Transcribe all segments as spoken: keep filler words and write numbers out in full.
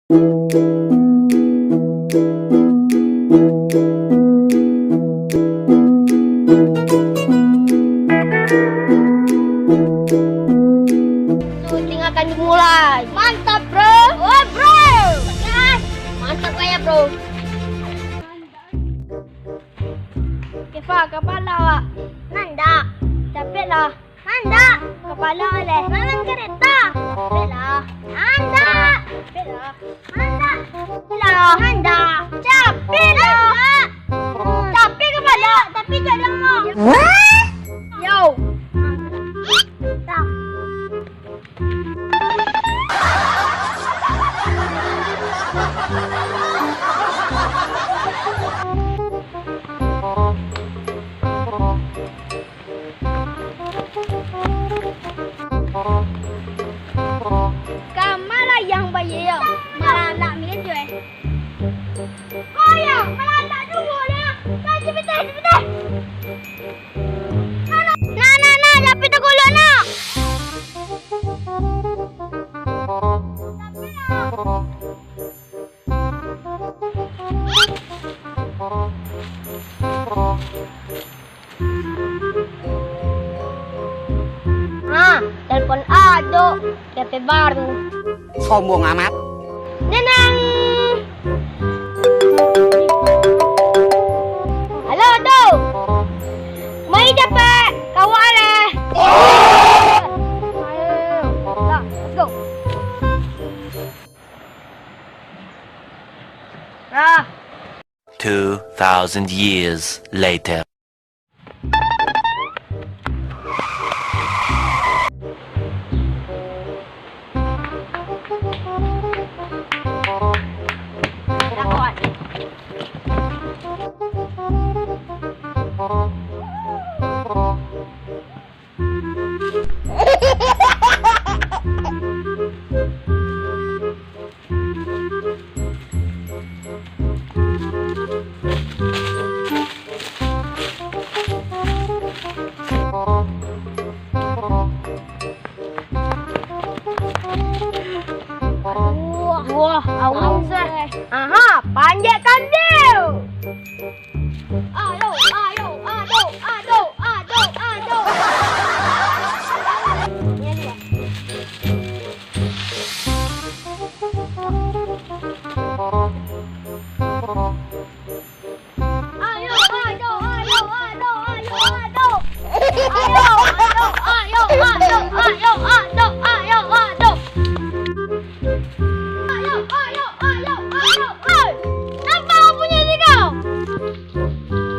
Syuting akan dimulai. Mantap, bro. Oh, bro. Gas. Mantap gaya, bro. Keva, kapalo awak. Nanda. Capeklah. Nanda. Kapalo leh. Malam kereta. Capeklah. Nanda. Capeklah. Nanda. Lah, Nanda. Capeklah. Capek kapalo, tapi tak ada mau. Yo. Tak. Kama lah yang bayie yo, malalak mingin jo eh. Koyang, malalak juo lah. Nah, capiteh, capiteh. Nah, nah, nah, tapi tagolok nak. Ah, telepon Ado, H P baru. Sombong amat. Neneng. Halo, Ado. Mai dapek kawan leh. Ayo, ayo, ayo. Lah, let's go. Ah. Two thousand years later. Wah, aus eh. Aha, panjek kandil. Ayo, ayo, ayo, ayo, ayo, ayo. Ini dua. Ayo, ayo, ayo, ayo, ayo, ayo, ayo. Ayo, ayo, ayo, ayo, ayo, ayo, ayo, ayo. Ayo, ayo, ayo, ayo, ayo. Hei, napa punyo tigo?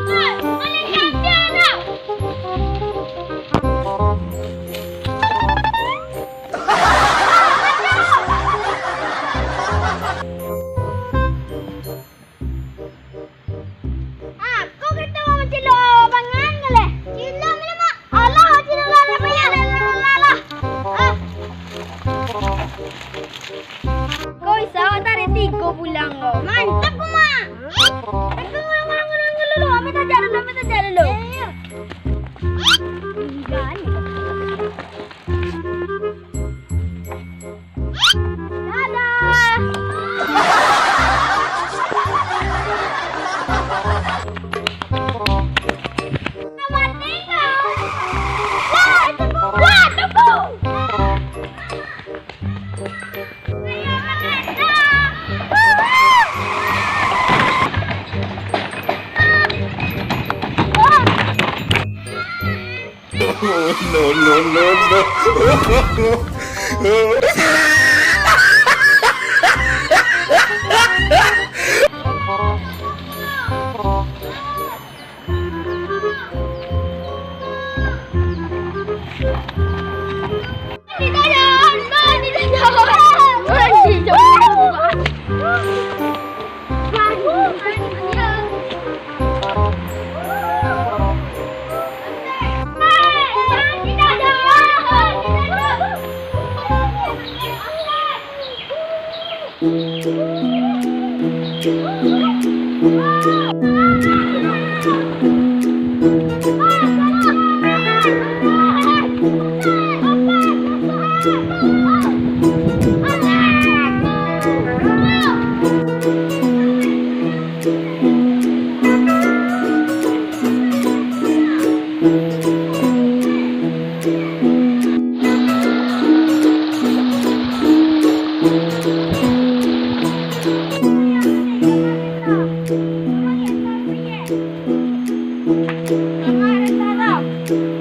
Hei, baliak kandil tu. Ah, ko kito mancilok bangan ngaleh. Cilok mah, Mak. Alah, cilok lah, lah, lah, lah, lah, lah. Ah. Ko bisa awak tarik tigo pulang ko. Mantap ko, Mak. Aku ngurang-ngurang dulu, ambil tajak dulu, ambil tajak dulu. Iyo, iyo. Tingga ni. Dadah. Selamat tinggal. Wah, tunggu. Wah, tunggu. No, no, no, no.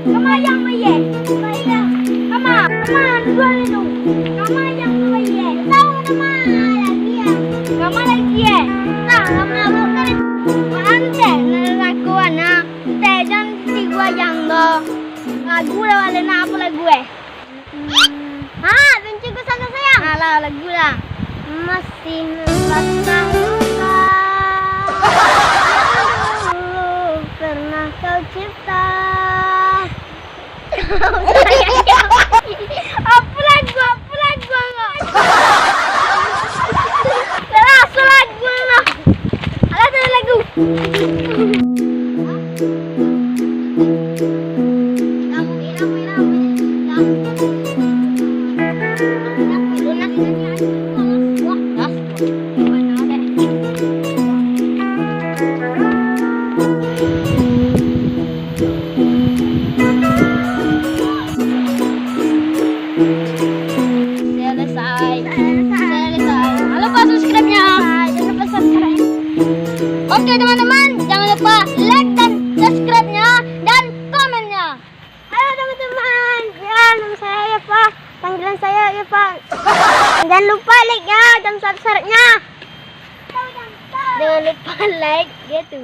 Kama yang bayie? Kama, kama, duo itu. Kama yang bayie? Tahu kama lagi ya? Kama lagi ya? Nah, kama bukan. Ante, nak lagu ana. Tejan tigo ayam do. Lagu lah, wale nak apa lagu eh? Ha, benci ku sangat sayang. Alah, lagu lah. Masih membatang luka. Dulu pernah kau cipta. Apa lagu, apa lagu, apa? Salah, salah lagu, Allah. Alah, salah lagu. Selesai. Selesai. Jangan lupa subscribe-nya. Jangan lupa subscribe. Oke, teman-teman, jangan lupa like dan subscribe-nya dan komennya. Halo, teman-teman. Ya, nama saya Eva. Panggilan saya Eva. Jangan lupa like ya dan subscribe-nya. Jangan lupa like gitu.